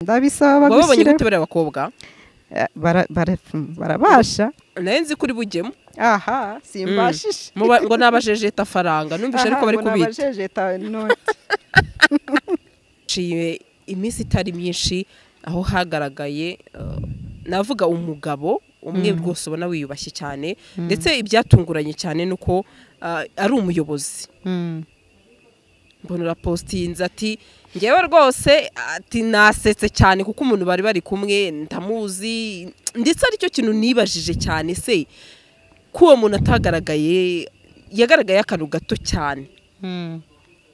Ndabisaba Wababonye bagushyire. gute bariya bakobwa? Barabasha. Nayo nzi kuri bujyemo. Aha simbashije. Ngo nabajejeta faranga numvise, ariko bari kubita. Nabajejeta noti. Ciye iminsi itari myinshi aho hagaragaye, navuga umugabo umwe rwose ubona wiyubashye cyane, ndetse ibyatunguranye cyane nuko ari umuyobozi. Mbona urapostinze ati ngewe rwose, ati nasetse cyane kuko umuntu bari bari kumwe ndamuzi, ndetse aricyo kintu nibajije cyane se ko uwo muntu atagaragaye, yagaragaye akantu gato cyane.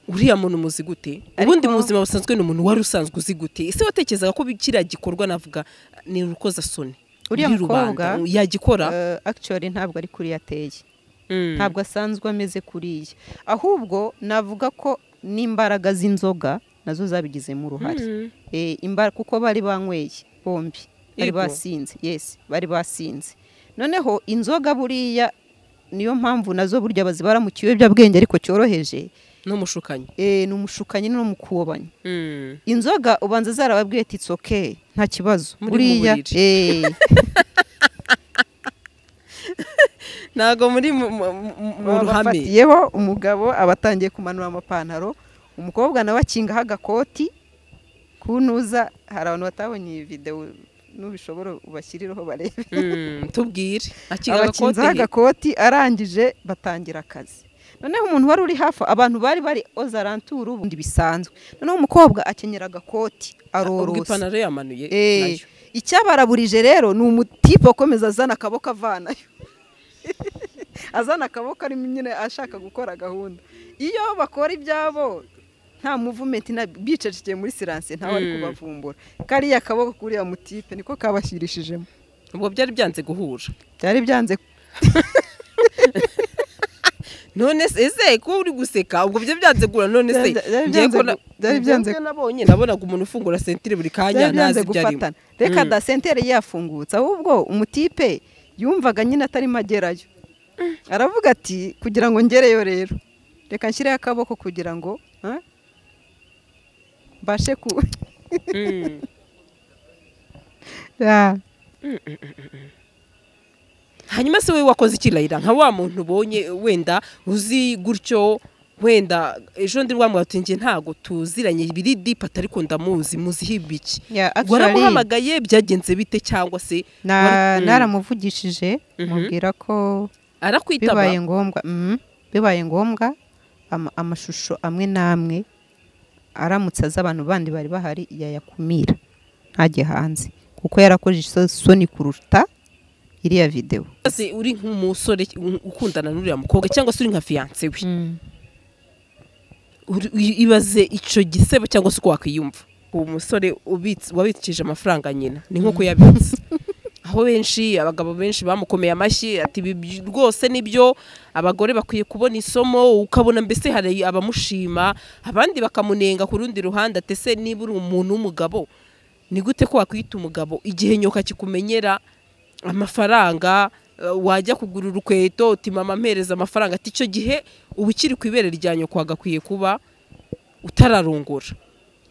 Uriya muntu muzi gute ubundi mu buzima busanzwe? Ni umuntu wari usanzwe uzi gute? Ese watekerezaga ko kiriya gikorwa, navuga ni urukozasoni Uriya muri rubanda, mukobwa, yagikora? Actually ntabwo ari kuriya ateye. Ntabwo asanzwe ameze kuriya, ahubwo navuga ko n'imbaraga z'inzoga nazo zabigizemo uruhare. Kuko bari banyweye bombi, bari basinze. Yes, bari basinze. Noneho inzoga buriya niyo mpamvu nazo burya bazibara mu kiyobyabwenge ariko cyoroheje. N'umushukanyi. Ni umushukanyi no mu kuwobanyi. Inzoga ubanza zarababwiye ati it's okay, nta kibazo. Muri mu Buriya buriri. Ntabwo muri mu ruhame. Bafatiyeho umugabo aba atangiye kumanura amapantaro, umukobwa nawe akingaho agakoti kunuza. Hari abantu batabonye iyi videwo, nubishobora ubashyirireho barebe. Tubwire akinga agakote Abakinzeho he? agakoti, arangije batangira akazi. Noneho umuntu wari uri hafi, abantu bari bari aux alentours ubundi bisanzwe, noneho umukobwa akenyera agakoti Ubwo arorosa. ipantaro yamanuye nayo. Icyabaraburije rero ni umutipe ukomeza azana akaboko, avanayo, azana akaboko, arimo nyine ashaka gukora gahunda. Iyo bakora ibyabo nta movement na bicecekeye muri silence, ntawe ari kubavumbura. Kariya kaboko kuriya mutipe niko kabashyirishijemo. Ubwo byari byanze guhura. Byari byanze. None se, ese ko uri guseka? Ubwo byo byanze guhura, none se Byari ngiye byanze ko byari byanze Njyewe nabonye, nabonaga umuntu ufungura ceinture buri kanya byari byanze ntazi ibyo arimo. Gufatana, reka da, ceinture yafungutse, ahubwo umutipe yumvaga nyine atarimo agerayo, aravuga ati kugira ngo ngereyo rero reka nshyireho akaboko kugira ngo ha, mbashe ku Ya. Hanyuma se wowe wakoze iki, Layira, nka wa muntu ubonye wenda uzi gutyo, wenda ejo ndi rwamubwira ati njye ntago tuziranye biri deep, ariko ndamuzi, muziho ibiki? Ya, actually, Waramuhamagaye? Byagenze bite? Cyangwa se Naramuvugishije, mubwira ko Arakwitaba? bibaye ngombwa, bibaye ngombwa amashusho amwe n'amwe aramutse aza abantu bandi bari bahari yayakumira ntajye hanze, kuko yarakoze isoni kuruta iriya videwo. Se uri nk'umusore ukundana n'uriya mukobwa, cyangwa se uri nka fiancé we, ibaze icyo gisebo cyangwa se uko wakwiyumva. Uwo musore wabikije amafaranga nyina ni nko kuyabitsa, aho benshi, abagabo benshi bamukomeye amashyi ati ibi rwose nibyo, abagore bakwiye kubona isomo. Ukabona mbese hari abamushima, abandi bakamunenga ku rundi ruhande, ati ese niba uri umuntu w'umugabo, ni gute ko wakwita umugabo igihe nyoka kikumenyera amafaranga, wajya kugura urukweto uti mama mpereza amafaranga? Ati icyo gihe uba ukiri ku ibere rya nyoko, wagakwiye kuba utararongora.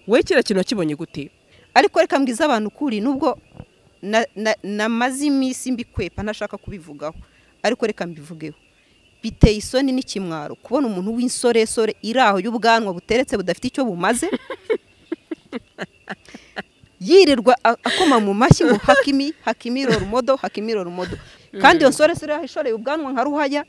Wowe kiriya kintu wakibonye gute? Ariko reka mbwize abantu ukuri, nubwo namaze iminsi mbikwepa ntashaka kubivugaho, ariko reka mbivugeho. Biteye isoni n'ikimwaro kubona umuntu w'insoresore iri aho y'ubwanwa buteretse budafite icyo bumaze yirirwa akoma mu mashyi ngo Hakimi, Hakimi role model, Hakimi role model, kandi iyo nsoresore yashoreye ubwanwa nka ruhaya,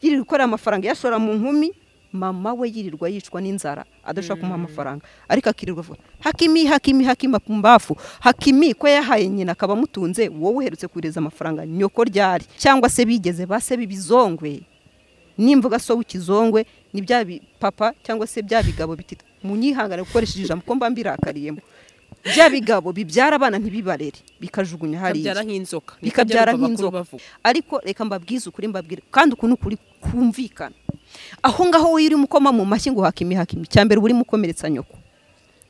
yirirwa ikorera amafaranga yashora mu nkumi, mama we yirirwa yicwa n'inzara adashobora kumuha amafaranga, ariko akirirwa avuga Hakimi, Hakimi, Hakimi, pumbafu. Hakimi ko yahaye nyina akaba amutunze, wowe uherutse kohereza amafaranga nyoko ryari? Cyangwa se bigeze base b'ibizongwe, nimvuga so w'ikizongwe ni bya papa cyangwa se bya bigabo biti, munyihangane gukoresha ijambo ko mba mbirakariyemo, bya bigabo bibyara abana ntibibarere, bikajugunya hariya. Bikabyara nk'inzoka. Bikabyara Niko nk'inzoka. bavuga. Ariko reka mbabwize ukuri, mbabwire kandi ukuntu ukuri kumvikana. Aho ngaho wowe urimo ukoma mu mashyi ngo Hakimi, Hakimi, cyambere uba urimo ukomeretsa nyoko.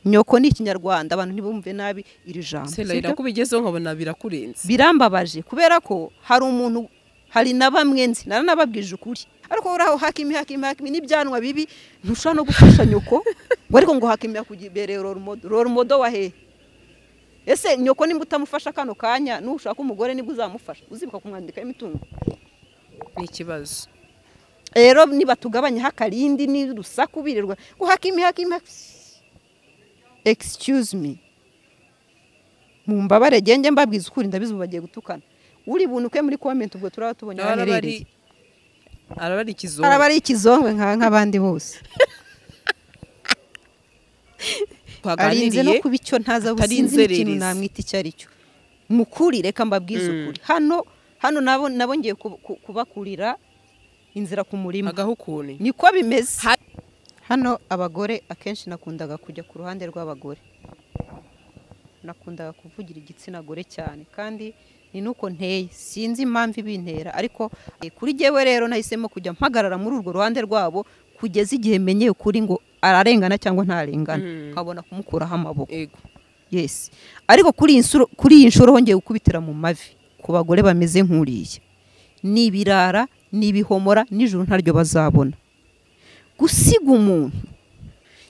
Nyoko ni Ikinyarwanda, abantu ntibumve nabi iri jambo. Se Layira, Sibyo? ko ubigezeho nkabona birakurenze. Birambabaje kubera ko hari umuntu, hari na bamwe nzi, naranababwije ukuri, ariko uraho Hakimi, Hakimi, Hakimi n'ibyanwa bibi, ntushobora no gufasha nyoko ngo, ariko ngo Hakimi yakubereye role model. Role model wa hehe? Ese nyoko nimba utamufasha kano kanya nushaka umugore nibwo uzamufasha uzibuka kumwandika imitungo? Ni ikibazo. Rero niba tugabanya hakarindi ni rusaku birirwa ngo Hakimi Hakimi, excuse me, mumbabare genge mbabwiza ukuri, ndabizi ubu bagiye gutukana. Uri bunuke muri comment ubwo turaba tubonye aho aherereye. Arabari ikizongwe, arabari ikizongwe nk'abandi bose. Arinze no kuba icyo ntaza businzi ikintu namwita icyo ari cyo. Mukuri reka mbabwize ukuri, hano hano nabo ngiye kubakurira inzira ku murima agahukune, niko bimeze. Hano abagore akenshi nakundaga kujya ku ruhande rw'abagore, nakundaga kuvugira igitsina gore cyane, kandi ni nuko nteye, sinzi impamvu ibintera, ariko kuri jewe rero nahisemo kujya mpagarara muri urwo ruhande rwabo kugeza igihe menyeye ukuri ngo ararengana cyangwa ntarengana, nkabona kumukuraho amaboko. Yes, ariko kuri iyi nshuro hongeye gukubitira mu mavi ku bagore bameze nk'uriya, ni ibirara, ni ibihomora, nijoro ntaryo bazabona. Gusiga umuntu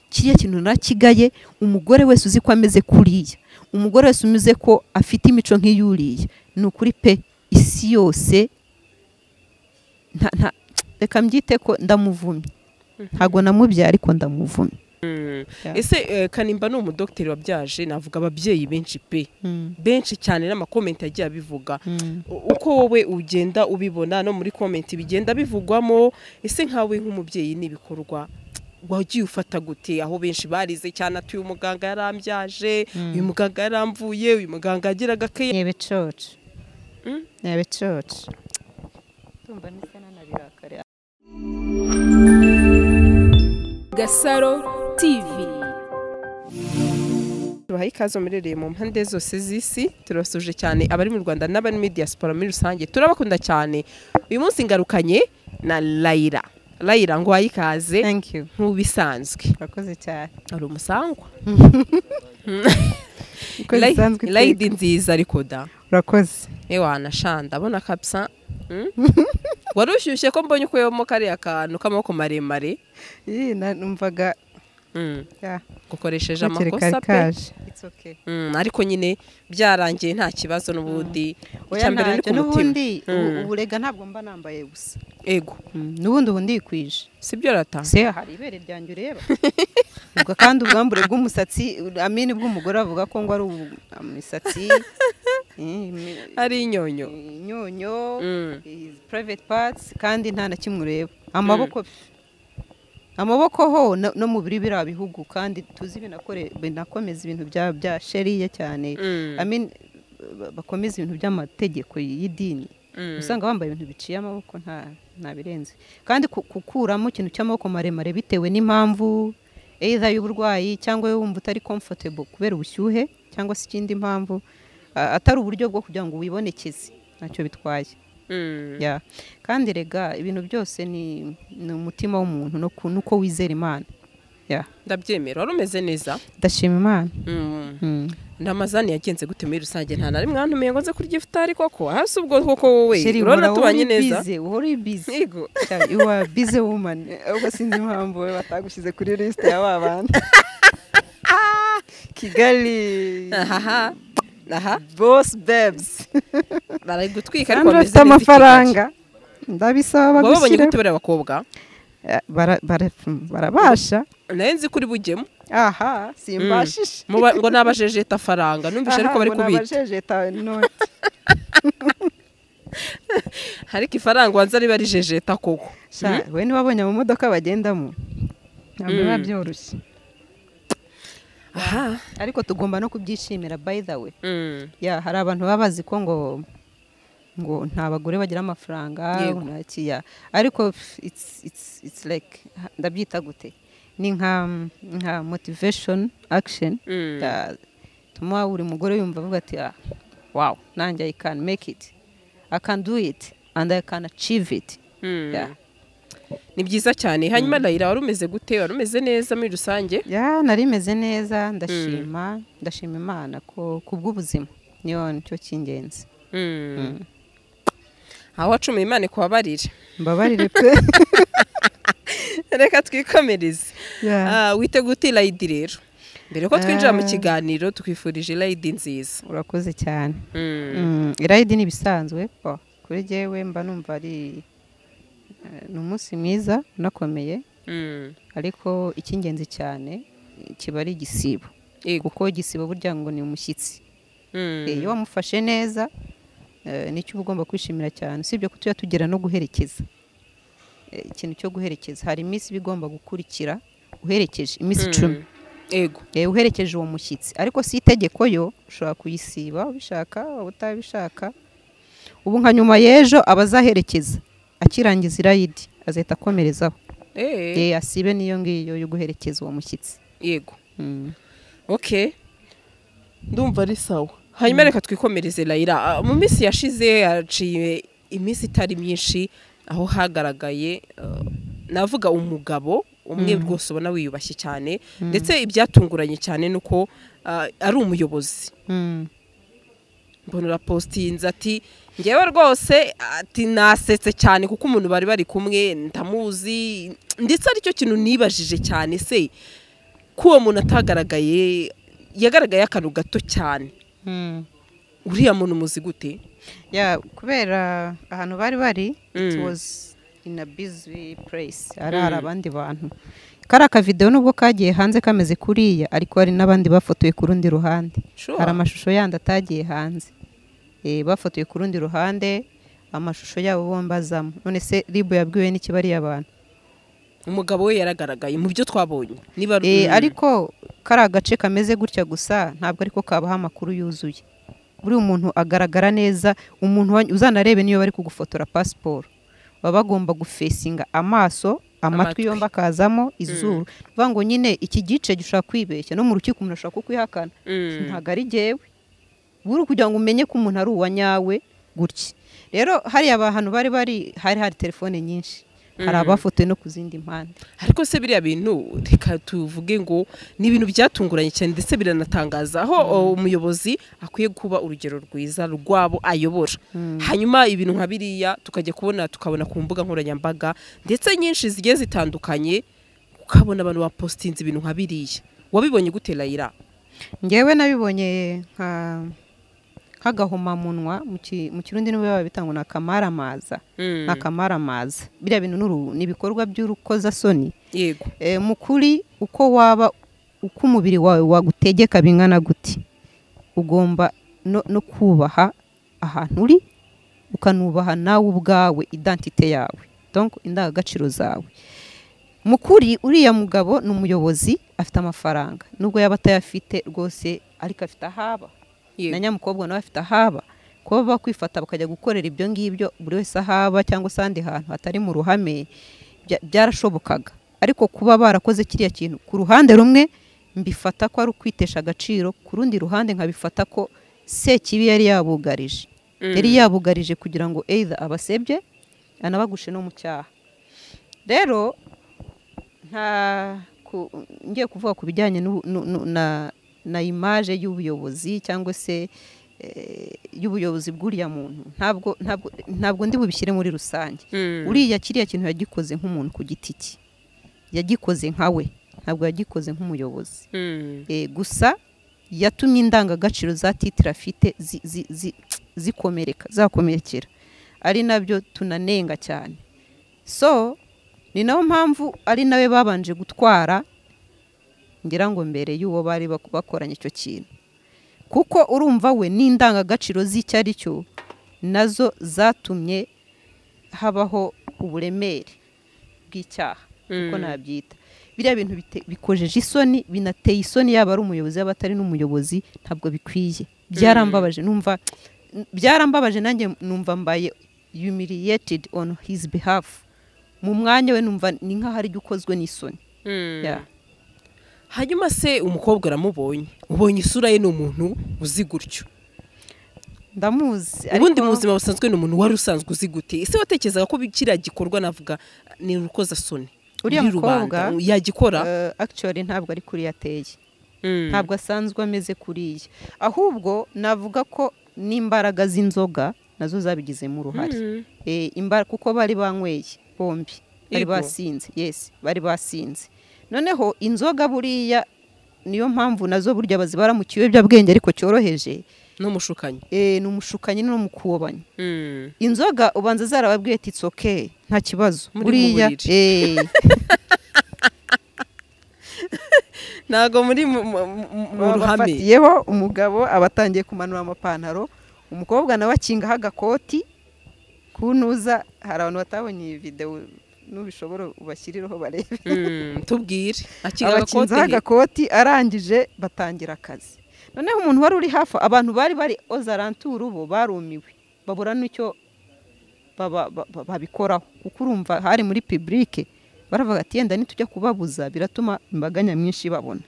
kiriya kintu nakigaye, umugore wese uzi ko ameze kuriya, umugore wese umeze ko afite imico nk'iyuriya, ni ukuri pe, isi yose reka mbyite ko ndamuvumye, ntago namubyaye ariko ndamuvumye. Ese Kanimba ni umudokiteri wabyaje, navuga ababyeyi benshi pe, benshi cyane n'amakomenti yagiye abivuga. Uko wowe ugenda ubibona no muri komenti bigenda bivugwamo, ese nkawe nk'umubyeyi n'ibikorwa wagiye ufata gute aho benshi barize cyane ati uyu muganga yarambyaje, uyu muganga yaramvuye, uyu muganga agiraga ke? Nebe church. Nebe church. Tumba nisana nabirakare. Gasaro TV. Tubahaye ikaze murereye mu mpande zose z'isi, turabasuje cyane abari mu Rwanda n'abari muri diaspora muri rusange, turabakunda cyane. Uyu munsi ngarukanye na Laila. Laila ngo ikaze. Thank you. Nkubisanzwe. Urakoze cyane. Ari umusangwa. Laila nziza ariko da. Urakoze. Ewa nashanda abona kabisa. Warushyushye ko mbonye uko yomo kariya kantu k'amaboko maremare. Numvaga gukoresheje amakosa pe. It's okay. Ariko nyine byarangiye nta kibazo n'ubundi. Icya mbere ni ku mutima. N'ubundi uburega ntabwo mba nambaye gusa. Ego. N'ubundi ubu ndikwije. Sibyo rata? Se hari ibere ryanjye ureba. Ubwo kandi ubwambure bw'umusatsi, amini bw'umugore avuga ko ngo ari imisatsi ari inyonyo. Inyonyo, private parts, kandi nta na kimwe ureba. Amaboko amaboko ho no mu biri bira bihugu, kandi tuzi binakomeza ibintu bya sharia cyane. I mean bakomeza ibintu by'amategeko y'idini. Usanga bambaye ibintu biciye amaboko nta birenze. Kandi kukuramo ikintu cy'amaboko maremare bitewe n'impamvu either y'uburwayi cyangwa yo wumva utari comfortable kubera ubushyuhe cyangwa se ikindi mpamvu, atari uburyo bwo kugira ngo wibonekeze, ntacyo bitwaye. Yeah. Kandi rega ibintu byose ni umutima w'umuntu no nuko wizera Imana. Yeah. Ndabyemera. Wari umeze neza? Ndashima Imana. Ndamazani yagenze gute muri rusange? Nta nari mwantumiye ngo nze kurya ifutari koko. Hasi ubwo koko wowe urabona tubanye neza. Uhora busy. Yego. You are busy woman. Ubwo sinzi impamvu wowe batagushyize kuri list ya babana. Kigali. Aha. Aha. Boss babes. Bari gutwika ariko bameze neza amafaranga. Ndabisaba bagushyira. Babonye gute bari abakobwa? Barabasha. Naye nzi kuri bujyemo. Aha, simbashishe. Ngo nabajejeta faranga, numvishe ariko bari kubita. Nabajejeta noti. Ariko ifaranga wanza ari bari jejeta koko. Sha, we niwabonye mu modoka bagendamo. Ntabwo biba byoroshye. Aha, ariko tugomba no kubyishimira by the way. Ya, hari abantu babazi ko ngo nta bagore bagira amafaranga ntakiya, ariko it's like ndabyita gute, ni nka motivation action tuma buri mugore yumva avuga ati wow, nanjye I can make it, I can do it and I can achieve it. Yeah. Ni byiza cyane. Hanyuma Laila wari umeze gute? Wari umeze neza muri rusange? Ya, nari meze neza, ndashima, ndashima Imana ko kubw'ubuzima niyo nicyo cy'ingenzi. Aho wacumuye Imana ikubabarire. Mbabarire pe. Reka twikomereze. Witeguye uti Laidi rero? Mbere ko twinjira mu kiganiro, tukwifurije irayidi nziza. Urakoze cyane. Irayidi ni ibisanzwe kuri jyewe, mba numva ari ni umunsi mwiza unakomeye, ariko icy'ingenzi cyane kiba ari igisibo, kuko igisibo burya ngo ni umushyitsi. Iyo wamufashe neza, nicyo uba ugomba kwishimira cyane. Usibye ko tujya tugera no guherekeza, ikintu cyo guherekeza, hari iminsi iba igomba gukurikira uherekeje, iminsi 10. Uherekeje uwo mushyitsi, ariko si itegeko, yo ushobora kuyisiba ubishaka utabishaka. Ubu nka nyuma y'ejo abazaherekeza akirangiza irayidi azahita akomerezaho, asibe n'iyo ngiyo yo guherekeza uwo mushyitsi. Yego. Okay, ndumva ari sawa. Hanyuma reka twikomereze, Layira. Mu minsi yashize, yaciye iminsi itari myinshi, aho hagaragaye navuga umugabo umwe rwose ubona wiyubashye cyane, ndetse ibyatunguranye cyane nuko ari umuyobozi. Mbona urapostinze ati ngewe rwose, ati nasetse cyane kuko umuntu bari bari kumwe ndamuzi, ndetse aricyo kintu nibajije cyane se ko uwo muntu atagaragaye, yagaragaye akantu gato cyane. Uriya muntu muzi gute? Ya, kubera ahantu bari bari, it was in a busy place, hari abandi bantu. Kari akavideo nubwo kagiye hanze kameze kuriya, ariko hari n'abandi bafotoye ku rundi ruhande. Hari amashusho yandi atagiye hanze, bafotoye ku rundi ruhande, amashusho yabo bombi azamo. None se RIB yabwiwe n'iki bariya abantu? Umugabo we yaragaragaye mu byo twabonye niba Ariko kari agace kameze gutya gusa, ntabwo ariko kabaha amakuru yuzuye. Buri umuntu agaragara neza, umuntu uzanarebe niyo bari kugufotora pasiporo, baba bagomba gufesinga amaso, amatwi yombi akazamo, izuru. Bivuga ngo nyine iki gice gishobora kwibeshya, no mu rukiko umuntu ashobora kukwihakana, ntabwo ari jyewe. Buri kugira ngo umenye ko umuntu ari uwa nyawe gutya. Rero hariya abantu bari bari, hari telefone nyinshi, hari abafotoye no ku zindi mpande. Ariko se biriya bintu, reka tuvuge ngo ni ibintu byatunguranye cyane, ndetse biranatangaza, aho umuyobozi akwiye kuba urugero rwiza rwabo ayobora, hanyuma ibintu nka biriya tukajya kubona tukabona ku mbuga nkoranyambaga ndetse nyinshi zigiye zitandukanye, ukabona abantu bapostinze ibintu nka biriya. Wabibonye gute, Layira? Ngewe nabibonye nka nk'agahomamunwa. Mu Kirundi nibo babita ngo ni akamaramaza. Ni akamaramaza. Biriya bintu ni ibikorwa by'urukozasoni. Mu kuri, uko waba, uko umubiri wawe wagutegeka bingana gute, ugomba no kubaha ahantu uri, ukanubaha nawe ubwawe identité yawe, donc indangagaciro zawe. Mu kuri, uriya mugabo ni umuyobozi, afite amafaranga, nubwo yaba atayafite rwose, ariko afite ahaba. Na nyamukobwa nawe afite ahaba. Kuba bakwifata bakajya gukorera ibyo ngibyo buri wese ahaba cyangwa se ahandi hantu hatari mu ruhame, byarashobokaga. Ariko kuba barakoze kiriya kintu, ku ruhande rumwe mbifata ko ari ukwitesha agaciro, ku rundi ruhande nkabifata ko Sekibi yari yabugarije, yari yabugarije kugira ngo either abasebye, anabagushe no mu cyaha. Rero nta ngiye kuvuga ku bijyanye na image y'ubuyobozi cyangwa se y'ubuyobozi bw'uriya muntu, ntabwo ndi bubishyire muri rusange. Uriya kiriya kintu yagikoze nk'umuntu ku giti cye, yagikoze nkawe, ntabwo yagikoze nk'umuyobozi. Gusa yatumye indangagaciro za titre afite zikomereka, zakomerekera, ari nabyo tunanenga cyane. So ni nayo mpamvu ari nawe babanje gutwara, ngira ngo mbere y'uwo bari bakoranye icyo kintu, kuko urumva we n'indangagaciro z'icyo ari cyo nazo zatumye habaho uburemere bw'icyaha, uko nabyita. Biriya bintu bikojeje isoni, binateye isoni, yaba ari umuyobozi, yaba atari n'umuyobozi, ntabwo bikwiye. Byarambabaje, numva byarambabaje, nanjye numva mbaye humiliated on his behalf. Mu mwanya we numva ni nk'aho ari ukozwe n'isoni. Yeah. Hanyuma se umukobwa uramubonye, ubonye isura ye, ni umuntu uzi gutyo? Ndamuzi. Ubundi mu buzima busanzwe ni umuntu wari usanzwe uzi gute? Ese watekerezaga ko kiriya gikorwa, navuga ni urukozasoni, Uriya muri rubanda, mukobwa yagikora? Actually ntabwo ari kuriya ateye, ntabwo asanzwe ameze kuriya. Ahubwo navuga ko n'imbaraga z'inzoga nazo zabigizemo uruhare. Kuko bari banyweye bombi, bari basinze. Yes, bari basinze. Noneho inzoga buriya Niyo mpamvu nazo burya bazibara mu kiyobyabwenge ariko cyoroheje. N'umushukanyi. N'umushukanyi no mukubanya. Inzoga ubanza zarababwiye ati it's okay, nta kibazo. Buriya nago muri mu ruhame bafatiyeho umugabo abatangiye kumanura amapantaro, umukobwa nawe akingaho agakoti kunuza. Hari abantu batabonye iyi video, nubishobora ubashyirireho barebe. Tubwire. Akinga agakoti arangije batangira akazi. Noneho umuntu wari uri hafi, abantu bari bari ozaranturu bo barumiwe, babura n'icyo babikoraho kuko urumva hari muri public. Baravuga ati yenda nitujya kubabuza biratuma imbaga nyamwinshi babona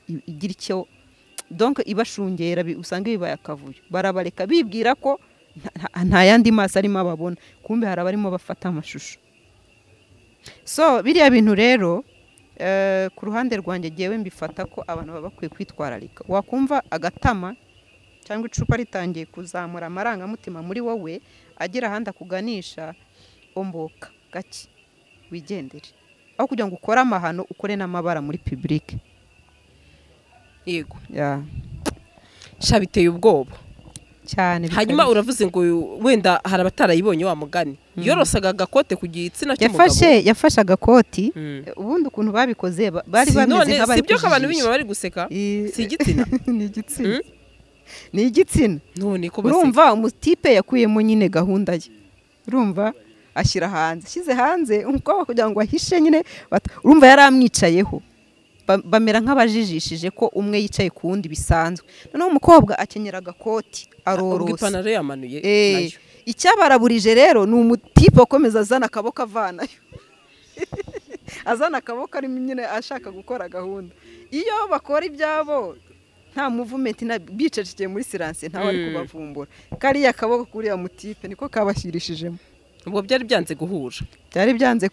igira icyo, donc ibashungera usanga bibaye akavuyo. Barabareka bibwira ko nta yandi maso arimo ababona, kumbe hari abarimo bafata amashusho. So biriya bintu rero ku ruhande rwanjye jewe mbifata ko abantu baba bakwiye kwitwararika. Wakumva agatama cyangwa icupa ritangiye kuzamura amarangamutima muri wowe agira ahandi akuganisha, omboka gake wigendere, aho kugira ngo ukore amahano ukore n'amabara muri public. Yego. Sha biteye ubwoba cyane. Hanyuma uravuze ngo wenda hari abatarayibonye wa mugani yorosaga agakote ku gitsina cy'umugabo. Yafashe agakoti. Ubundi ukuntu babikoze bari bameze nk'abari sibyo ko abantu b'inyuma bari guseka. Si igitsina. Ni igitsina. Ni igitsina. None ko baseka. Urumva umutipe yakuyemo nyine gahunda ye. Urumva ashyira hanze, ashyize hanze umukobwa kugira ngo ahishe nyine. Urumva yaramwicayeho, bamera nk'abajijishije ko umwe yicaye ku wundi bisanzwe. Noneho umukobwa akenyera agakoti arorosa, ipantaro yamanuye nayo. Icyabaraburije rero ni umutipe akomeza azana akaboko avanayo azana akaboko ari nyine ashaka gukora gahunda. Iyo bakora ibyabo nta movement, na bicecekeye muri silence, ntawe ari kubavumbura. Kariya akaboko kuriya mutipe niko kabashyirishijemo. Ubwo byari byanze guhura. Byari byanze.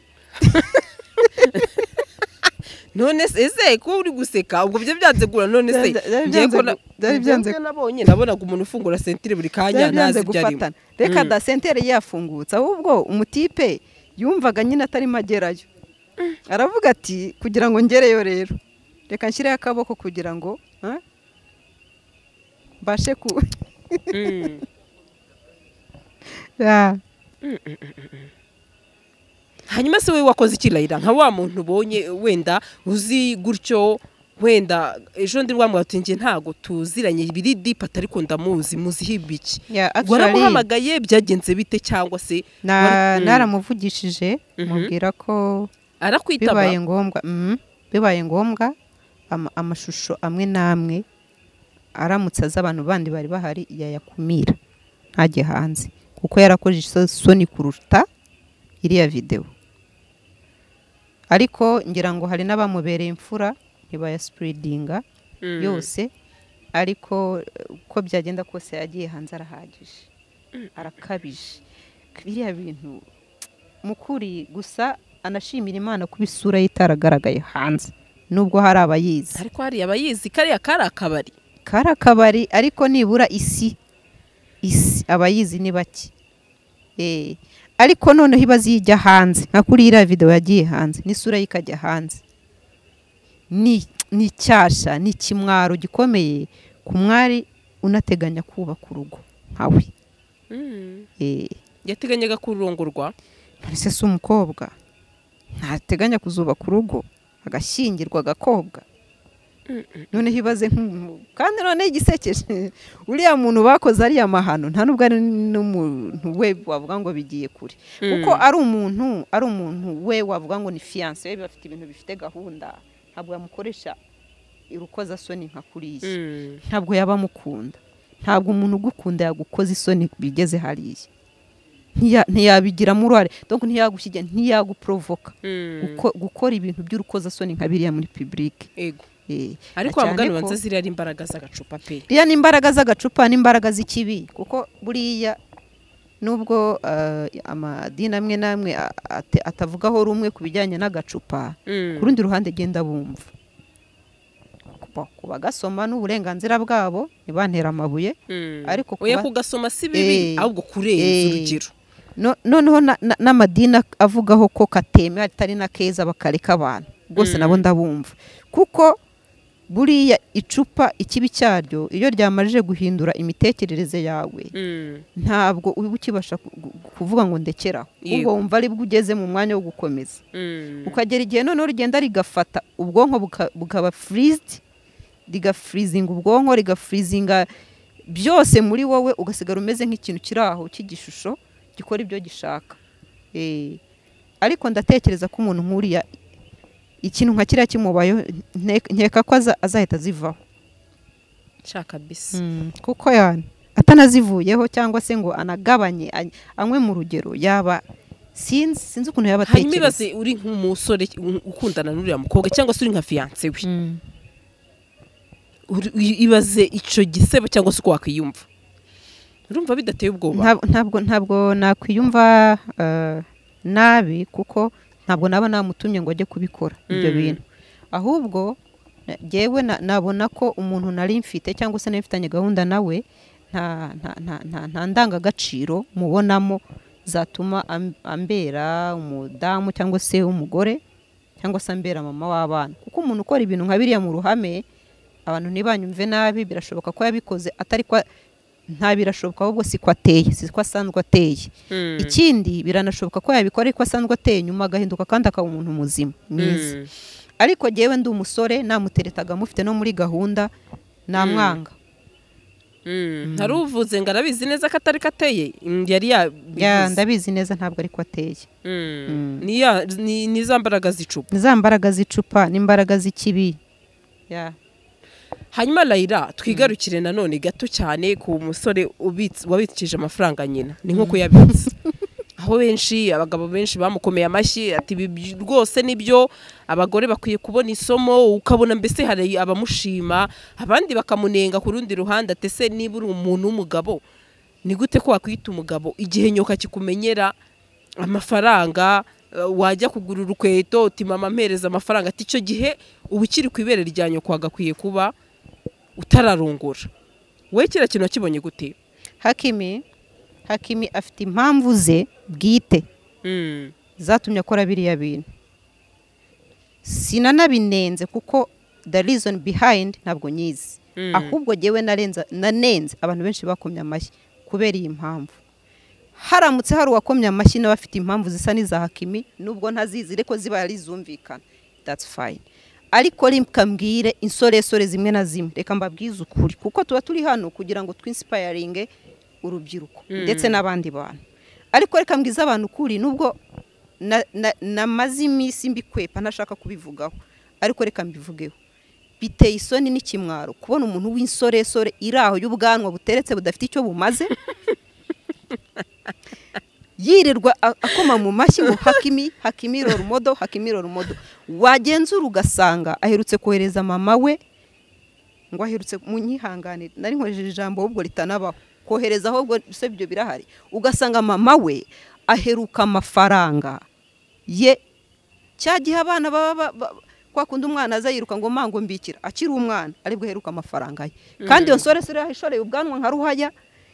None se ese ko uri guseka ubwo byo byanze gura? None se byari byanze. Nabonye nabonaga umuntu ufungura sentire buri kanya ntazi ibyo arimo. Reka da sentere yafungutse, ahubwo umutipe yumvaga nyine atari magerayo. Aravuga ati kugira ngo ngereyo rero reka nshyireho akaboko kugira ngo mbashe ku Hanyuma se we wakoze iki Layla, nka wa muntu ubonye wenda uzi gutyo, wenda ejo ndi rwamwe ati ntago tuziranye biri deep ariko ndamuzi, muzi hibiki, waramuhamagaye byagenze bite? Cyangwa se naramuvugishije mubwira ko arakwitaba bibaye ngombwa. Bibaye ngombwa amashusho amwe namwe aramutse aza abantu bandi bari bahari yayakumira ntajye hanze, kuko yarakoze isoni kuruta iriya video. Ariko ngira ngo hari n'abamubereye imfura ntibayaspreadinga yose, ariko uko byagenda kose yagiye hanze arahagije, arakabije biriya bintu mukuri. Gusa anashimira Imana kuba isura ye itaragaragaye hanze, nubwo hari abayizi. Ariko hari abayizi kariya kari akabari, kari akabari, ariko nibura isi abayizi ni bake. Ariko noneho ibaze ijya hanze nka kuri iriya video yagiye hanze n'isura ye ikajya hanze, ni icyasha, ni ikimwaro gikomeye ku mwari unateganya kubaka urugo nkawe. Yateganyaga kurongorwa? None se umukobwa ntateganya kuzubaka urugo agashyingirwa agakobwa? Noneho ibaze kandi none igisekeje uriya muntu bakoze ariya mahano nta nubwo ari n'umuntu we wavuga ngo bigiye kure, kuko ari umuntu we wavuga ngo ni fiancé we, bafite ibintu bifite gahunda, ntabwo yamukoresha urukozasoni nka kuriya. Ntabwo yaba amukunda, ntabwo umuntu ugukunda yagukoza isoni bigeze hariya, ntiyabigiramo uruhare, donc ntiyagushyigikira, ntiyaguprovoka gukora ibintu by'urukozasoni nka biriya muri public. Yego. Ariko wamugani wanze ziriya ari imbaraga z'agacupa pe. Iriya ni imbaraga z'agacupa n'imbaraga z'ikibi, kuko buriya nubwo amadini amwe n'amwe atavugaho rumwe ku bijyanye n'agacupa, ku rundi ruhande genda bumva kubagasoma n'uburenganzira bwabo ntibantera amabuye, ariko oya kugasoma si bibi, ahubwo kurenza urugero. Noneho n'amadini avugaho ko katemewe atari na keza bakareka abantu rwose, nabo ndabumva, kuko Buriya icupa ikibi cyaryo iyo ryamajije guhindura imitekerereze yawe, ntabwo uba ukibasha kuvuga ngo ndekeraho, ubwo wumva ari bwo ugeze mu mwanya wo gukomeza. Ukagera igihe noneho rigenda rigafata ubwonko bukaba freezed, rigafreezinga ubwonko, rigafreezinga byose muri wowe, ugasigara umeze nk'ikintu kiri aho cy'igishusho gikora ibyo gishaka. Ariko ndatekereza ko umuntu nk'uriya ikintu nka kiriya kimubayeho, nkeka ko azahita azivaho. Shaka bisa. Kuko yani atanazivuyeho cyangwa se ngo anagabanye anywe mu rugero, yaba sinzi ukuntu yaba atekereza. Hanyuma ibaze uri nk'umusore ukundana n'uriya mukobwa cyangwa se uri nka fiancé we, ibaze ico gisebo cyangwa se uko wakwiyumva. Urumva bidateye ubwoba? Ntabwo nakwiyumva nabi, kuko ntabwo naba namutumye ngo ajye kubikora ibyo bintu. Ahubwo jyewe nabona ko umuntu nari mfite cyangwa se nari mfitanye gahunda nawe, nta ndangagaciro mubonamo zatuma ambera umudamu cyangwa se umugore cyangwa se ambera mama w'abana. Kuko umuntu ukora ibintu nka biriya mu ruhame, abantu ntibanyumve nabi, birashoboka ko yabikoze atari kwa, nta birashoboka ahubwo si ko ateye, si ko asanzwe ateye. Ikindi biranashoboka ko yabikora ariko asanzwe ateye, nyuma agahinduka kandi akaba umuntu muzima mwiza. Ariko jyewe ndi umusore namuteretaga mufite no muri gahunda, namwanga. Hari uvuze ngo arabizi neza ko atari ko ateye, yari yabivuze. Ndabizi neza ntabwo ariko ateye. Ni za mbaraga z'icupa. Ni za mbaraga z'icupa n'imbaraga z'ikibi. Hanyuma Layla, twigarukire nanone gato cyane ku musore wabikije amafaranga nyina, ni nko yabitse. Aho benshi, abagabo benshi bamukomeye amashyi ati rwose nibyo, abagore bakwiye kubona isomo. Ukabona mbese hari abamushima, abandi bakamunenga ku rundi ruhande ati se niba uri umuntu w'umugabo ni gute ko wakwita umugabo igihe nyoka kikumenyera amafaranga, wajya kugura urukweto uti mama mpereza amafaranga, ati icyo gihe uba ukiri ku ibere rya nyoko wagakwiye kuba utararongora. Wowe kiriya kintu wakibonye gute? Hakimi afite impamvu ze bwite zatumye akora biriya bintu. Sinanabinenze kuko the reason behind ntabwo nyizi. Ahubwo jyewe nanenze abantu benshi bakomye amashyi kubera iyi mpamvu. Haramutse hari uwakomye amashyi nawe afite impamvu zisa n'iza Hakimi, nubwo ntazizi ariko ziba ari zumvikana, that's fine. Ariko reka mbwire insoresore zimwe na zimwe, reka mbabwize ukuri, kuko tuba turi hano kugira ngo twinspiringe urubyiruko ndetse n'abandi bantu. Ariko reka mbwize abantu ukuri, nubwo namaze iminsi mbikwepa ntashaka kubivugaho, ariko reka mbivugeho. Biteye isoni n'ikimwaro kubona umuntu w'insoresore iri aho y'ubwanwa buteretse budafite icyo bumaze, yirirwa akoma mu mashyi ngo Hakimi, Hakimi role model, Hakimi role model. Wagenzura ugasanga aherutse kohereza mama we, ngo aherutse, munyihangane nari nkoresheje ijambo ahubwo ritanabaho, kohereza ahubwo se ibyo birahari. Ugasanga mama we aheruka amafaranga ye cya gihe abana baba kwa kundi umwana aza yiruka ngo mango mbikira, akiri umwana aribwo aheruka amafaranga ye. Kandi iyo nsoresore yahishoreye ubwanwa nka ruhaya,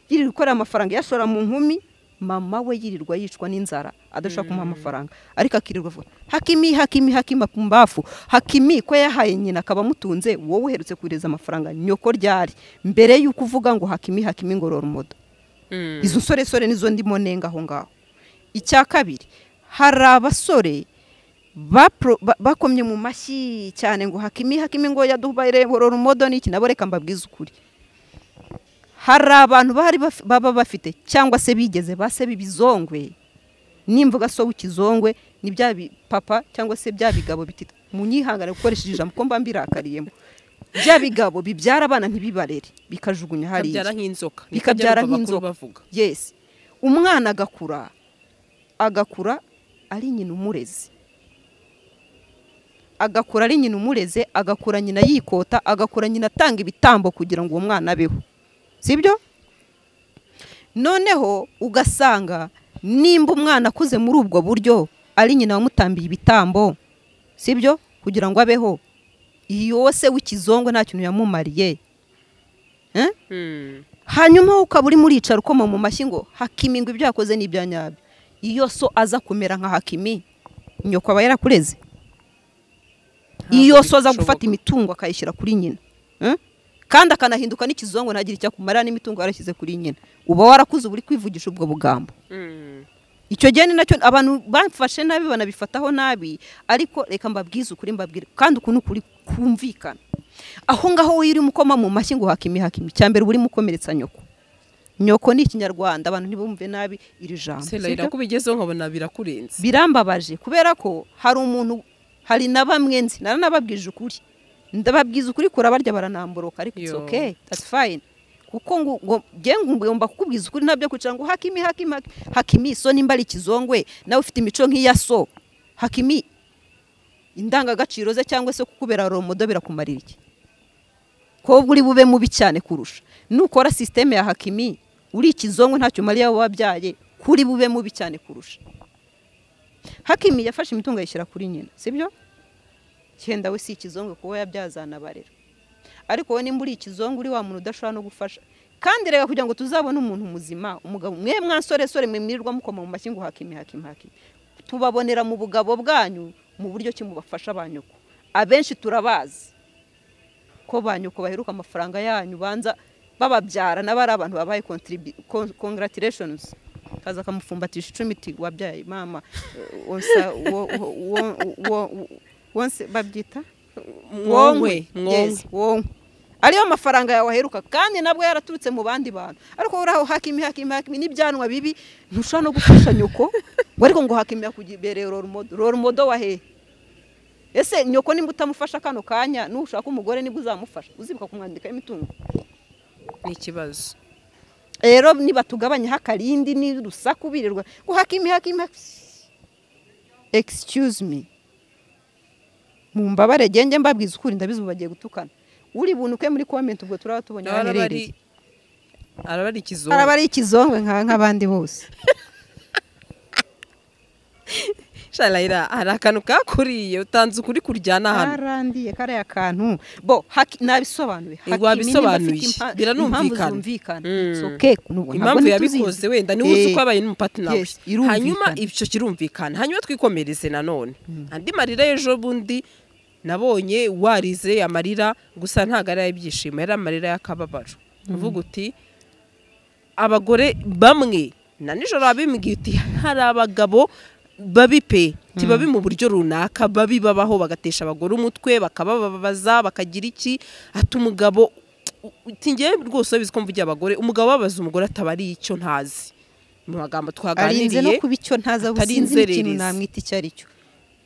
yirirwa ikorera amafaranga yashora mu nkumi, mama we yirirwa yicwa n'inzara adashobora kumuha amafaranga, ariko akirirwa avuga Hakimi, Hakimi, Hakimi pumbafu. Hakimi ko yahaye nyina akaba amutunze, wowe uherutse kohereza amafaranga nyoko ryari mbere y'uko uvuga ngo Hakimi, Hakimi ngo role model? Izo nsoresore nizo ndimo nenga aho ngaho. Icya kabiri, hari abasore bakomye mu mashyi cyane ngo Hakimi, Hakimi ngo yadubaye role model n'iki, nabo reka mbabwize ukuri. Hari abantu bahari baba bafite cyangwa se bigeze base b'ibizongwe, nimvuga so w'ikizongwe ni bya papa cyangwa se bya bigabo bitita, munyihangane gukoresha ijambo ko mba mbirakariyemo, bya bigabo bibyara abana ntibibarere bikajugunya hariya, bikabyara nk'inzoka, bikabyara nk'inzoka. Yes, umwana agakura ari nyina umureze, agakura ari nyina umureze, agakura nyina yikota, agakura nyina atanga ibitambo kugira ngo uwo mwana abeho, sibyo? Noneho ugasanga nimba umwana akuze muri ubwo buryo ari nyina wamutambiye ibitambo, sibyo, kugira ngo abeho, iyo se w'ikizongo nta kintu yamumariye. Hanyuma ukaba uri muricara ukoma mu mashyi ngo Hakimi ngo ibyo yakoze ni ibya nyabyo. Iyo so aza kumera nka Hakimi, nyoko aba yarakureze. Iyo so aza gufata imitungo akayishyira kuri nyina, kandi akanahinduka n'ikizongo ntagire icyo akumara n'imitungo yarashyize kuri nyina, uba warakuze uri kwivugisha ubwo bugambo. Icyo gihe ni nacyo abantu bamfashe nabi banabifataho nabi, ariko reka mbabwize ukuri, mbabwire kandi ukuntu ukuri kumvikana. Aho ngaho wowe urimo ukoma mu mashyi ngo Hakimi Hakimi, cya mbere urimo ukomeretsa nyoko. Nyoko ni ikinyarwanda, abantu ntibumve nabi iri jambo. Sela kubigezeho nkabona birakurenze. Birambabaje kubera ko hari umuntu, hari na bamwe nzi, naranababwije ukuri, ndababwiza ukuri kurabarya baranamboroka, ariko it's okay, that's fine. Kuko ngo ngomba kukubwiza ukuri, ntabyo kwicara ngo Hakimi Hakimi Hakimi. So nimba ari ikizongwe nawe ufite imico nk'iya so Hakimi, indangagaciro ze cyangwa se kukubera romodo birakumarira iki? Ko uri bube mubi cyane kurusha nukora systeme ya Hakimi uri ikizongwe ntacyo Mariya wabyaye, kuri bube mubi cyane kurusha. Hakimi yafashe imitungo ayishyira kuri nyina, sibyo? Cyenda we si ikizongwe kuba yabyazana barera, ariko wowe nimba uri ikizongo uri wa muntu udashobora no gufasha. Kandi rega kugira ngo tuzabone umuntu muzima, umugabo mwe mwansore sore mwe mwirirwa mukoma mu mashyi ngo Hakimi Hakimi Hakimi, tubabonera mu bugabo bwanyu mu buryo ki mubafasha banyuko. Abenshi turabazi ko banyuko baheruka amafaranga yanyu banza bababyara n'abari abantu babaye congratulations, kaza kamufumbatisha icumi ti wabyaye mama onsa wonse babyita mwonkwe. Yes, wonkwe ariyo mafaranga yawe aheruka, kandi nabwo yaraturutse mu bandi bantu. Ariko uraho Hakimi Hakimi Hakimi n'ibyanwa bibi, ntushobora no gufasha nyoko ngo ariko ngo Hakimi yakugibereye role model wa he? Ese nyoko nimba utamufasha kano kanya, nushaka umugore nibwo uzamufasha, uzibuka kumwandika imitungo? Ni ikibazo rero. Niba tugabanya hakarindi ni rusaku birirwa ngo Hakimi Hakimi, excuse me, mumbabare genge mbabwiza ukuri, ndabizi bagiye gutukana. Uri bunuke muri comment ubwo turaba tubonye aherereye. Arabari ikizongwe, arabari ikizongwe nk'abandi bose. Shalayira hari akantu kakuriye utanze ukuri kuryana hano. Karandiye kariya kantu bo nabisobanuye. Wabisobanuye biranumvikana. It's okay, impamvu yabikoze wenda ni uzi ko abaye n'umupartner we, hanyuma ibyo kirumvikana. Hanyuma twikomereze nanone andi marira y'ejo bundi nabonye warize amarira, gusa ntago ari ay'ibyishimo, yari amarira y'akababaro. Uvuga uti abagore bamwe na nijoro abimbwiye uti hari abagabo babi pe, tibabi mu buryo runaka, babi babaho bagatesha abagore umutwe, bakabababaza, bakagira iki. Ati umugabo uti ngiye rwose bizi ko mvugiye abagore, umugabo babaza umugore atabari icyo ntazi. Mu magambo twaganiriye arinze no kuba icyo ntazi, sinzi ikintu namwita icyo ari cyo.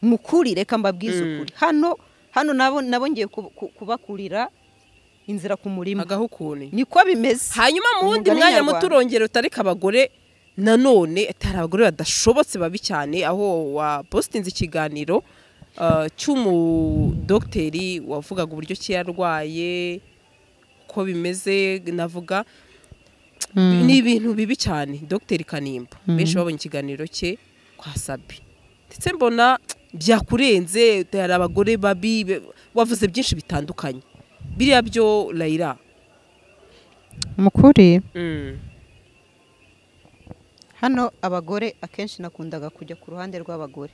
Mukuri reka mbabwize ukuri, hano hano nabo ngiye kubakurira inzira ku murima agahukune, niko bimeze. Hanyuma mu wundi mwanya muturongera utareka abagore nanone, atari abagore badashobotse babi cyane, aho wa postinze ikiganiro cy'umudokiteri wavugaga uburyo ki yarwaye ko bimeze, navuga ni ibintu bibi cyane. Dr Kanimba benshi babonye ikiganiro cye kwa Sabi, ndetse mbona byakurenze, hari abagore babi, wavuze byinshi bitandukanye biriya byo Layira. Mukuri hano abagore akenshi nakundaga kujya ku ruhande rw'abagore,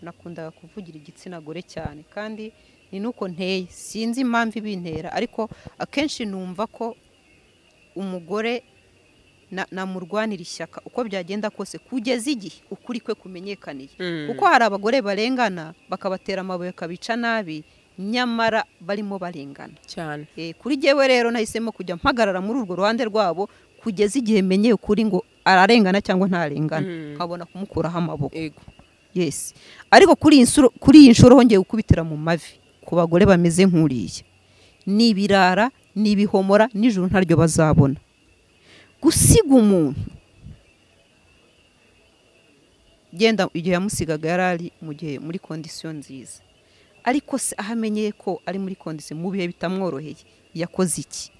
nakundaga kuvugira igitsina gore cyane, kandi ni nuko nteye, sinzi impamvu ibintera, ariko akenshi numva ko umugore namurwanira ishyaka uko byagenda kose kugeza igihe ukuri kwe kumenyekaniye. Kuko hari abagore barengana bakabatera amabuye kabica nabi, nyamara barimo barengana cyane. Kuri jewe rero nahisemo kujya mpagarara muri urwo ruhande rwabo kugeza igihe menyeye ukuri ngo ararengana cyangwa ntarengana, nkabona kumukuraho amaboko. Yes, ariko kuri iyi nshuro hongeye gukubitira mu mavi ku bagore bameze nk'uriya, ni ibirara, ni ibihomora, nijoro ntaryo bazabona. Gusiga umuntu genda igihe yamusigaga yarari mu gihe muri condition nziza, ariko se ahamenyeye ko ari muri condition mu bihe bitamworoheye yakoze iki?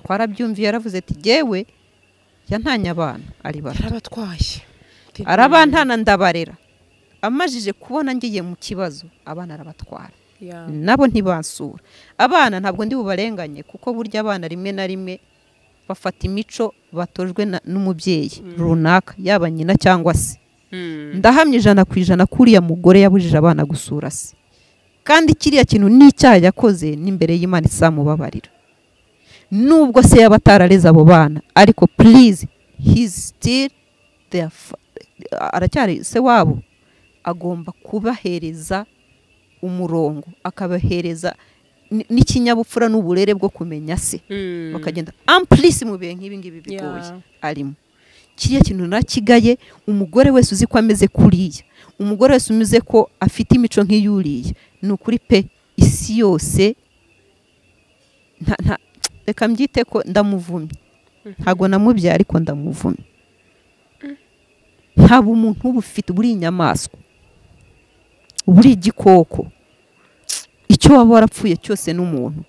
Twarabyumviye, yaravuze ati jewe yantanye abana ari bato, yarabatwaye, arabantana ndabarera, amajije kubona ngiye mu kibazo abana arabatwara, nabo ntibansura. Abana ntabwo ndi bubarenganye, kuko burya abana rimwe na rimwe bafata imico batojwe n'umubyeyi runaka, yaba nyina cyangwa se. Ndahamye 100% kuriya mugore yabujije abana gusura se. Kandi kiriya kintu n'icyaha yakoze n'imbere y'Imana izamubabarira, nubwo se yaba atarareze abo bana, ariko please he's still their aracyari se wabo, agomba kubahereza umurongo, akabahereza n'ikinyabupfura n'uburere bwo kumenya se, bakagenda amplisi mu bihe nk'ibi ngibi bigoye arimo. Kiriya kintu narakigaye. Umugore wese uzi ko ameze kuriya, umugore wese umeze ko afite imico nk'iyuriya, ni ukuri pe, isi yose reka mbyite ko ndamuvumye, ntabwo namubyaye ariko ndamuvumye. Nta bumuntu uba ufite, buri inyamaswa, buri igikoko, icyo waba warapfuye cyose n'umuntu,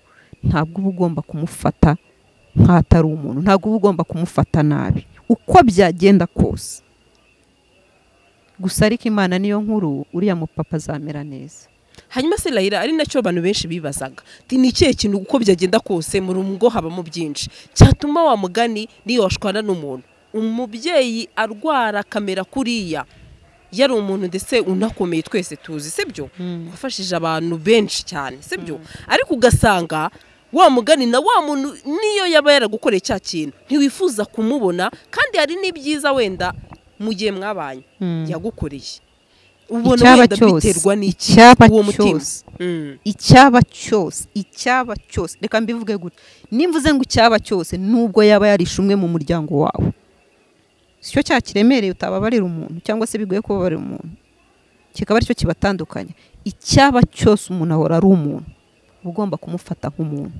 ntabwo uba ugomba kumufata nk'atari umuntu, ntabwo uba ugomba kumufata nabi uko byagenda kose. Gusa ariko Imana niyo nkuru, uriya mupapa azamera neza. Hanyuma se Layira, ari nacyo abantu benshi bibazaga, ni ikihe kintu uko byagenda kose mu rugo habamo byinshi cyatuma wa mugani niyo washwana n'umuntu, umubyeyi arwara kamera kuriya, yari umuntu ndetse unakomeye twese tuzi, sibyo, wafashije abantu benshi cyane, sibyo, ariko ugasanga wa mugani na wa muntu niyo yaba yaragukoreye cya kintu ntiwifuza kumubona, kandi hari n'ibyiza wenda mu gihe mwabanye yagukoreye, ubona wenda biterwa n'iki uwo mutima. Icyaba cyose, icyaba cyose, reka mbivuge gutya, nimvuze ngo icyaba cyose, nubwo yaba yarishe umwe mu muryango wawe, sicyo cyakiremereye utababarira umuntu, cyangwa se bigoye kubabarira umuntu, kikaba aricyo kibatandukanya. Icyaba cyose umuntu ahora ari umuntu, ugomba kumufata nk'umuntu.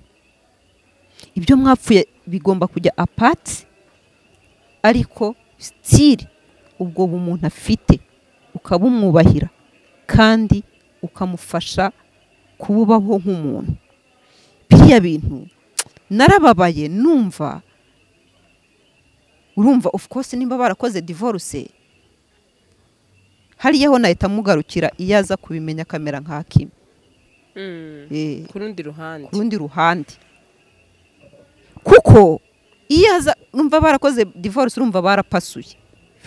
Ibyo mwapfuye bigomba kujya apart, ariko still ubwo bumuntu afite ukabumwubahira kandi ukamufasha kububaho nk'umuntu. Biriya bintu narababaye numva, urumva of course nimba barakoze divorce, hariyeho nahita mugarukira iyo aza kubimenya kamera nka Hakimi. Ku rundi ruhande, ku rundi ruhande, kuko iyo aza numva barakoze divorce, urumva barapasuye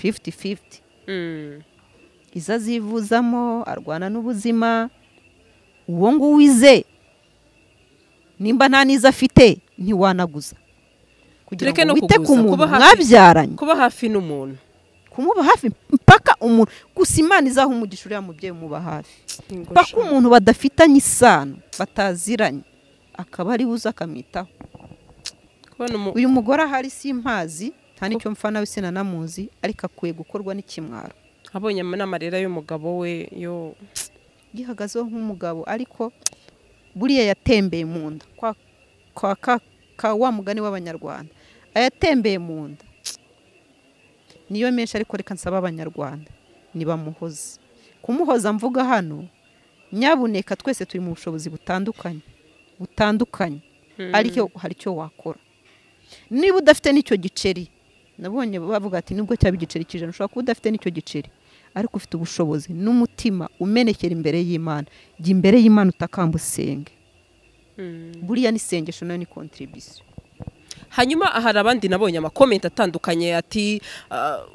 50-50. Iza zivuzamo, arwana n'ubuzima, uwo nguwize nimba nta niza afite ntiwanaguza, kugira ngo wite ku muntu mwabyaranye, kuba hafi n'umuntu, kumuba hafi mpaka umuntu. Gusa Imana izaha umugisha uriya mubyeyi umuba hafi, mpaka umuntu badafitanye isano, bataziranye, akaba ari uza akamwitaho. Uyu mugore ahari simpazi, nta nicyo mfa nawe sinanamuzi, ariko akwiye gukorwa n'ikimwaro. Abonye n'amarira y'umugabo we yo gihagazeho nk'umugabo, ariko buriya yatembeye mu nda kwa kwa wa mugani w'Abanyarwanda, ayatembeye mu nda niyo menshi. Ariko reka nsaba Abanyarwanda nibamuhoze. Kumuhoza mvuga hano, nyabuneka twese turi mu bushobozi butandukanye butandukanye, ariko hari icyo wakora niba udafite n'icyo giceri. Nabonye bavuga ati nubwo cyaba igiceri cy'ijana, ushobora kuba udafite n'icyo giceri, ariko ufite ubushobozi n'umutima umenekera imbere y'Imana. Jya imbere y'Imana utakamba usenge, buriya n'isengesho nayo ni contribution. Hanyuma hari abandi nabonye amakomenti atandukanye ati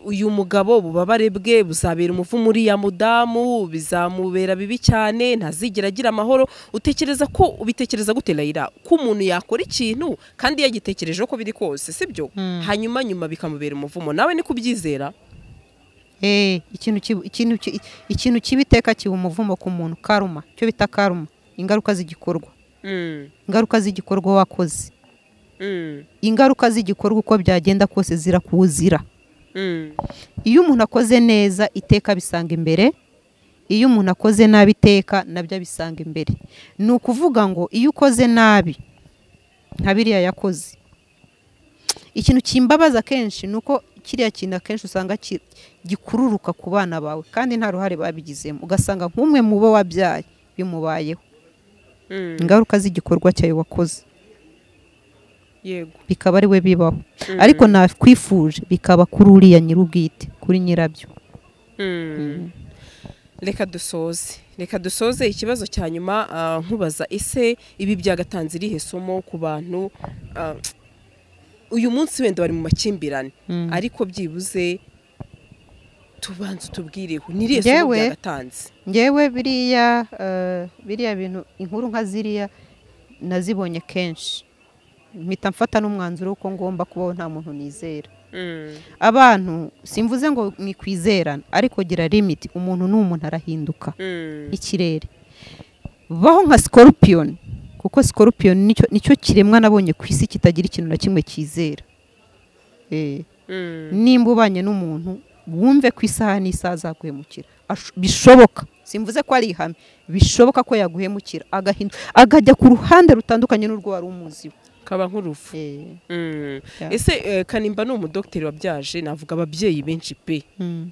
uyu mugabo ububabare bwe buzabera umuvumo uriya mudamu, bizamubera bibi cyane, ntazigera agira amahoro. Utekereza ko ubitekereza gute Layira, ko umuntu yakora ikintu kandi yagitekereje ko biri kose, sibyo, hanyuma nyuma bikamubera umuvumo? Nawe ni kubyizera? Ikintu kibiteka kiba umuvumo ku muntu, karuma, cyo bita karuma, ingaruka z'igikorwa. Ingaruka z'igikorwa wakoze, ingaruka z'igikorwa uko byagenda kose zirakuzira. Iyo umuntu akoze neza iteka bisanga imbere, iyo umuntu akoze nabi iteka nabyo bisanga imbere. Ni ukuvuga ngo iyo ukoze nabi nka biriya yakoze, ikintu kimbabaza kenshi nuko kiriya kintu akenshi usanga gikururuka ku bana bawe kandi nta ruhare babigizemo, ugasanga nk'umwe mu bo wabyaye bimubayeho. Ingaruka z'igikorwa cyawe wakoze, yego, bikaba ari we bibaho. Ariko nakwifuje bikaba kuri uriya nyirubwite, kuri nyirabyo. Reka dusoze ikibazo cya nyuma nkubaza, ese ibi byagatanze irihe somo ku bantu uyu munsi wenda bari mu makimbirane, ariko byibuze Tubanze tubwireho niriye somo byagatanze. Ngewe biriya bintu inkuru nka ziriya nazibonye kenshi, mpita mfata n'umwanzuro ko ngomba kubaho nta muntu nizera. Abantu simvuze ngo mwikwizerana, ariko gira limit. Umuntu n'umuntu arahinduka ikirere. Baho nka scorpion, kuko scorpion nicyo kiremwa nabonye ku isi kitagira ikintu na kimwe cyizera. Nimba ubanye n'umuntu wumve ku isaha n'isaha azaguhemukira, bishoboka, simvuze ko ari ihame, bishoboka ko yaguhemukira agahinduka akajya ku ruhande rutandukanye n'urwo wari umuziho, kaba nk'urufu. Ese Kanimba ni umudokiteri wabyaje, navuga ababyeyi benshi pe,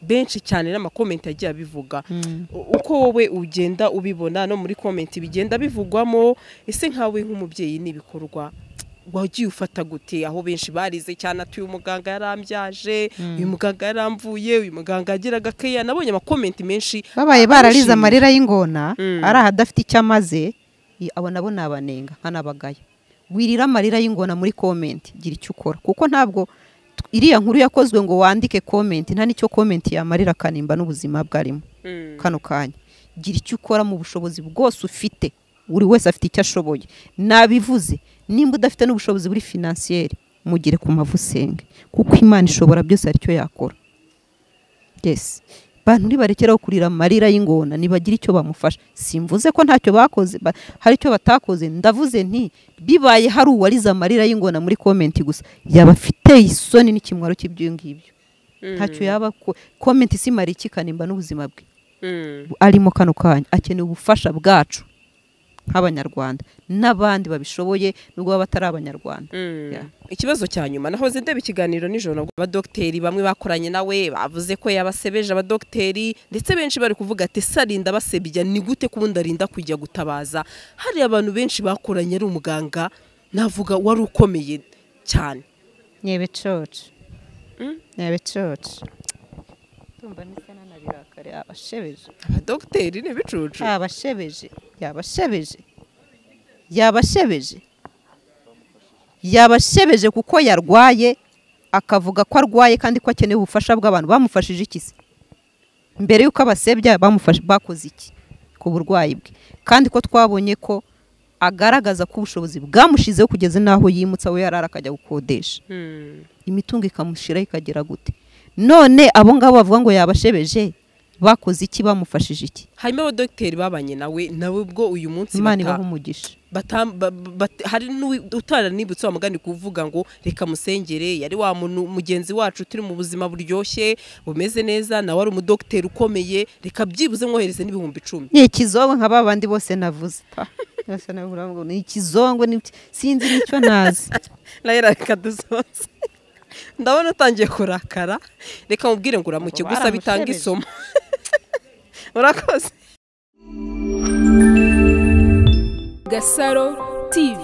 benshi cyane n'amakomenti yagiye abivuga. Uko wowe ugenda ubibona no muri komenti bigenda bivugwamo, ese nkawe nk'umubyeyi n'ibikorwa wagiye ufata gute aho benshi barize cyane ati uyu muganga yarambyaje, uyu muganga yaramvuye, uyu muganga yagiraga keya? Nabonye amakomenti menshi babaye bararize amarira y'ingona, ari ahadafite icyo amaze, abo nabo nabanenga nkanabagaya. Wirira amarira y'ingona muri comment, gira icyo ukora, kuko ntabwo iriya nkuru yakozwe ngo wandike comment, nta nicyo comment yamarira Kanimba n'ubuzima bwarimo kano kanya. Gira icyo ukora mu bushobozi bwose ufite, buri wese afite icyo ashoboye. Nabivuze, nimba udafite n'ubushobozi buri financier, mugire ku mavusenge, kuko Imana ishobora byose aricyo yakora. Yes, bantu ntibarekeraho kurira amarira y'ingona, nibagira icyo bamufasha. Simvuze ko ntacyo bakoze, hari icyo batakoze, ndavuze nti bibaye hari uwariza amarira y'ingona muri comment gusa, yaba afite isoni n'ikimwaro cy'ibyo ngibyo. Ntacyo yaba comment simara iki Kanimba n'ubuzima bwe arimo kano kanya, akeneye ubufasha bwacu nk'abanyarwanda n'abandi babishoboye nubwo baba batari abanyarwanda. Ikibazo cya nyuma, nahoze ndeba ikiganiro nijoro nabwo abadokiteri bamwe bakoranye nawe bavuze ko yabasebeje abadokiteri, ndetse benshi bari kuvuga ati sarinda basebya ni gute kubundi arinda kujya gutabaza. Hari abantu benshi bakoranye ari umuganga navuga wari ukomeye cyane. Nyebecoce nyebecoce tumba nisana nabirakare abashebeje abadokiteri ni bicucu, abashebeje yabashebeje yabashebeje yabashebeje kuko yarwaye akavuga ko arwaye kandi ko akeneye ubufasha bw'abantu. Bamufashije iki se? Mbere yuko abasebya bamufashe bakoze iki ku burwayi bwe? Kandi ko twabonye ko agaragaza ko ubushobozi bwamushizeho kugeza naho yimutsa we yarara akajya gukodesha, imitungo ikamushira ikagera gute? None abo ngabo bavuga ngo yabashebeje bakoze iki, bamufashije iki? Hanyuma abadokiteri babanye nawe nawe ubwo uyu munsi Imana ibaha umugisha, hari utaranibutse wa mugani kuvuga ngo reka musengere, yari wa muntu mugenzi wacu turi mu buzima buryoshye bumeze neza, nawe ari umudokiteri ukomeye, reka byibuze mwohereze n'10,000. Ni ikizongo nka babandi bose navuze, bose navuga ngo ni ikizongo, sinzi nicyo nazi. Nayo reka dusoze, ndabona utangiye kurakara, reka mubwire ngo uramuke gusa bitanga isomo. Urakoze. Gasaro TV.